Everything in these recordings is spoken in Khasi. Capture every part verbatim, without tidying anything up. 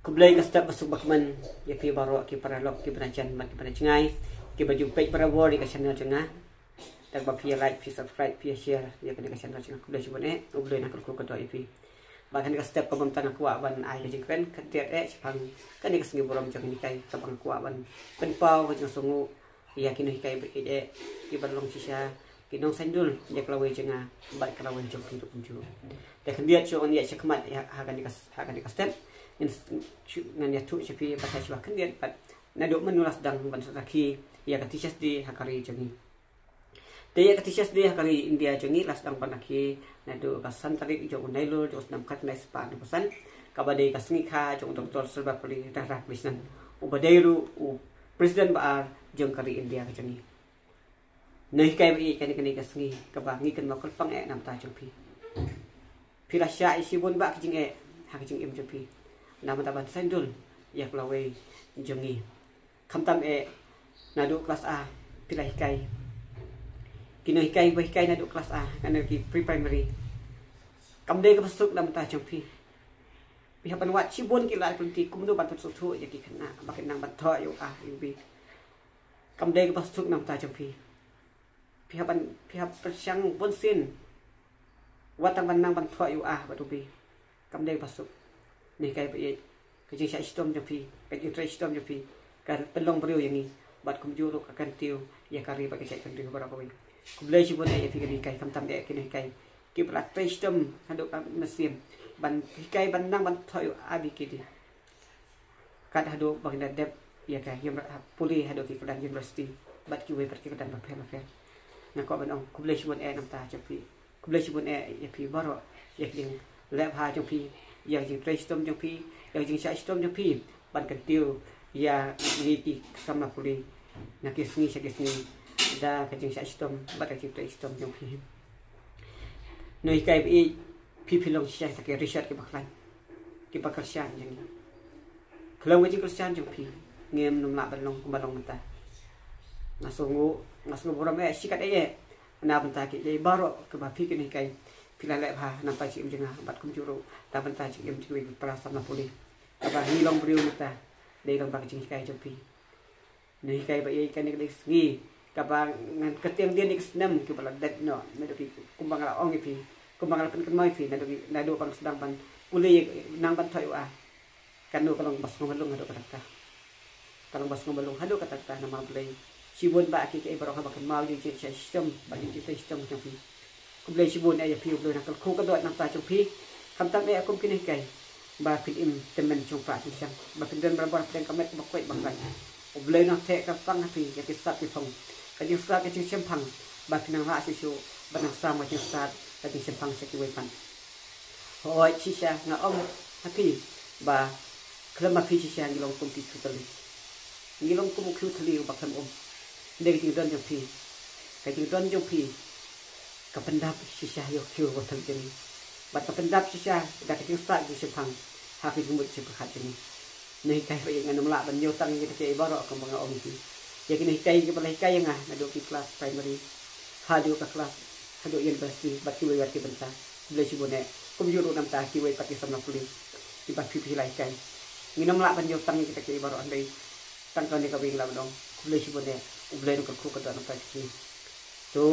Khublei ka step ba suk ba kmen ïa phi baroh ki paralok, ki bnai jan bad ki bnai jngai, ki ba ju peit barabor ïa ka channel jong nga. Tang ba phi ïa like, phi subscribe, phi ïa share ïa kane ka channel jong nga. Khublei shibun eh, U Blei un nang kyrkhu kyrdoh ïa phi. Bad kane ka step ka bynta nga kwah ban ai ka jingkren khyndiat eh shaphang kane ka sngi burom jong ngi, ka ba nga kwah ban pynpaw ka jingsngew ïa ki nonghikai ba ïeit eh, ki ba long shisha ki nongsaiñdur ïa ka lawei jong nga bad ka lawei jong phi ruh kumjuh. Te khyndiat shuh ngan ïaid shakhmat ha kane ka, ha kane ka step. Ngan ïathuh sha phi ba shuwa khyndiat bad naduh mynno la sdang ban sakhi ïa ka Teachers' Day ha ka ri jong ngi. Te ïa ka Teachers' Day ha ka ri India jong ngi la sdang ban sakhi naduh ka san tarik jong u Nailur jong u snem khatkhyndai spah hynñiewphew san, kaba dei ka sngi kha jong u Doctor Sarvepalli Radhakrishnan, uba dei ruh u President ba ar jong ka ri India ka jong ngi. Nonghikai ba ïeit, kane, kane ka sngi kaba ngi kynmaw kyrpang eh na bynta jong phi. Phi la shah ïa shibun bah ka jingeh ha ka jingim jong phi na bynta ban saiñdur ïa ka lawei jong ngi. Khamtam eh naduh klas A phi la hikai. Ki nonghikai ba hikai naduh klas A, kane ki pre-primary, kam dei kaba suk na bynta jong phi. Phi hap ban wad shibun ki lad ki lynti kumno ban pynsngewthuh ïa ki khynnah ba kin nang ban thoh ïa u A ïa u B. Kam dei kaba suk na bynta jong phi. Phi hap ban, phi hap pyrshang bunsien wat tang ban nang ban thoh ïa u A bad u B. Kam dei kaba suk. Nonghikai ba ïeit, ka jingshah shitom jong phi, ka jingtrei shitom jong phi ka pynlong briew ïa ngi bad kumjuh ruh ka kyntiew ïa ka ri bad ka jaitbynriew baroh kawei. Khublei shibun eh ïa phi ki nonghikai, khamtam eh ki nonghikai kiba la trei shitom haduh ka mynsiem ban hikai, ban nang ban thoh ïa u A B C D. Kat haduh ba kin da dep ïa ka uni-, pule haduh ki kyrdan university bad kiwei pat ki kyrdan bapher bapher. Nga kwah ban ong khublei shibun eh na bynta jong phi. Khublei shibun eh ïa phi baroh, ïa ka jingleh bha jong phi, ïa ka jingtrei shitom jong phi, ïa ka jingshah shitom jong phi ban kyntiew ïa ngi ki samla pule na ki sngi sha ki sngi da ka jingshah shitom bad ka jingtrei shitom jong phi. Nonghikai ba ïeit, phi, phi long shisha kita ki rishot kiba khlaiñ, kiba kyrshan jong ngi. Khlem ka jingkyrshan jong phi ngim nym lah ban long kumba long mynta. Nga sngew, nga sngew burom eh shikat eh na bynta kiei baroh kiba phi ki nonghikai phi la leh bha na bynta jingim jong nga bad kumjuh ruh na bynta jingim jong kiwei ki para samla pule kaba ngi long briew mynta. Dei long ba ka jinghikai jong phi. Nonghikai ba ïeit, kane ka dei ka sngi kaba ngan kyrteng dien ïa ki snem kiba la dep noh, naduh ki, kumba nga la ong ïa phi, kumba nga la pynkynmaw ïa phi, naduh ki, naduh ba nga sdang ban pule, nang ban thoh ïa u A. Kano ka long ba sngewbha long haduh katta katta. Ka long ba sngewbha long haduh katta katta namar Blei. Shibun bah kiei kiei baroh haba kynmaw ïa ka jingshah shitom bad ïa ka jingtrei shitom jong phi. Khublei shibun eh ïa phi, U Blei un nang kyrkhu kyrdoh na bynta jong phi. Khamtam eh kum ki nonghikai ba phin im tymmen shongpra shongshang, ba phin don barabor hapdeng ka met kaba koit ba khlaiñ. U Blei un nang theh kyrpang ha phi ïa ki sap ki phong, ka jingstad ka jingshemphang, ba phin nang lah shuh shuh ban nang sam ka jingstad ka jingshemphang sha kiwei pat. Hooid, shisha nga ong ha phi ba khlem ma phi shisha ngi long kum ki khiew thylli. Ngi long kum u khiew thylli uba khlem um. Dei ka jingdon jong phi, ka jingdon jong phi ka pyndap shisha ïa u khiew uba thylli jong ngi bad ka pyndap shisha da ka jingstad jingshemphang ha ka jingmut jingpyrkhat jong ngi. Nonghikai ba ïeit, ngan nym lah ban ñiew tang ïa kita kiei baroh kumba nga ong ïa phi. Ïa ki nonghikai kiba la hikai ïa nga naduh ki klas primary haduh ka klas, haduh university bad kiwei wat ki bynta. Khublei shibun eh. Kumjuh ruh na bynta kiwei pat ki samla pule kiba phi, phi la hikai. Ngin nym lah ban ñiew tang ïa kita kiei baroh, hynrei tang kane kawei nga lah ban ong khublei shibun eh. U Blei un nang kyrkhu kyrdoh na bynta jong phi. To,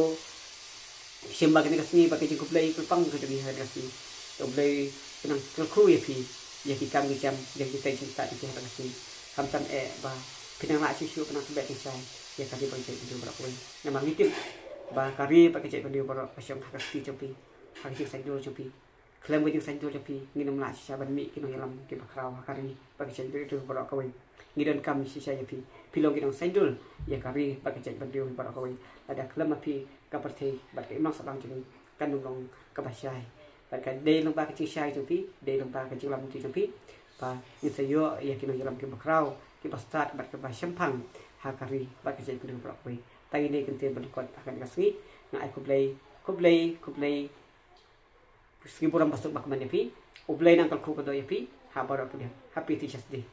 shim ba kane ka sngi bad ka jingkhublei kyrpang ka jong ngi ha kane ka sngi. To, U Blei un nang kyrkhu ïa phi, ïa ki kam ki jam, ïa ki jingtrei jingstad jong phi ha kane ka sngi. Khamtam eh ba phin nang lah shuh shuh ban nang pynbeit pynshai ïa ka ri bad ka jaitbynriew baroh kawei. Namar ngi tip ba ka ri bad ka jaitbynriew baroh ka shong ha ka kti jong phi, ha ka jingsaiñdur jong phi. Khlem ka jingsaiñdur jong phi ngin nym lah shisha ban mih ki nongïalam kiba khraw ha ka ri bad ka jaitbynriew baroh kawei. Ngi donkam shisha ïa phi. Phi long ki nongsaiñdur ïa ka ri bad ka jaitbynriew baroh kawei. Lada khlem ma phi ka pyrthei bad ka imlang sahlang jong ngi kan nym long kaba shai. Bad ka dei lyngba ka jingshai jong phi, dei lyngba ka jingïalam jong phi ba ngin sa ïoh ïa ki nongïalam kiba khraw, kiba stad bad kiba shemphang ha ka ri bad ka jaitbynriew baroh kawei. Tang ine ki kyntien ba lyngkot ha kane ka sngi. Nga ai khublei, khublei, khublei. Sngi burom ba suk ba kmen ïa phi. U Blei un nang kyrkhu kyrdoh ïa phi ha baroh ki liang. Happy Teachers' Day.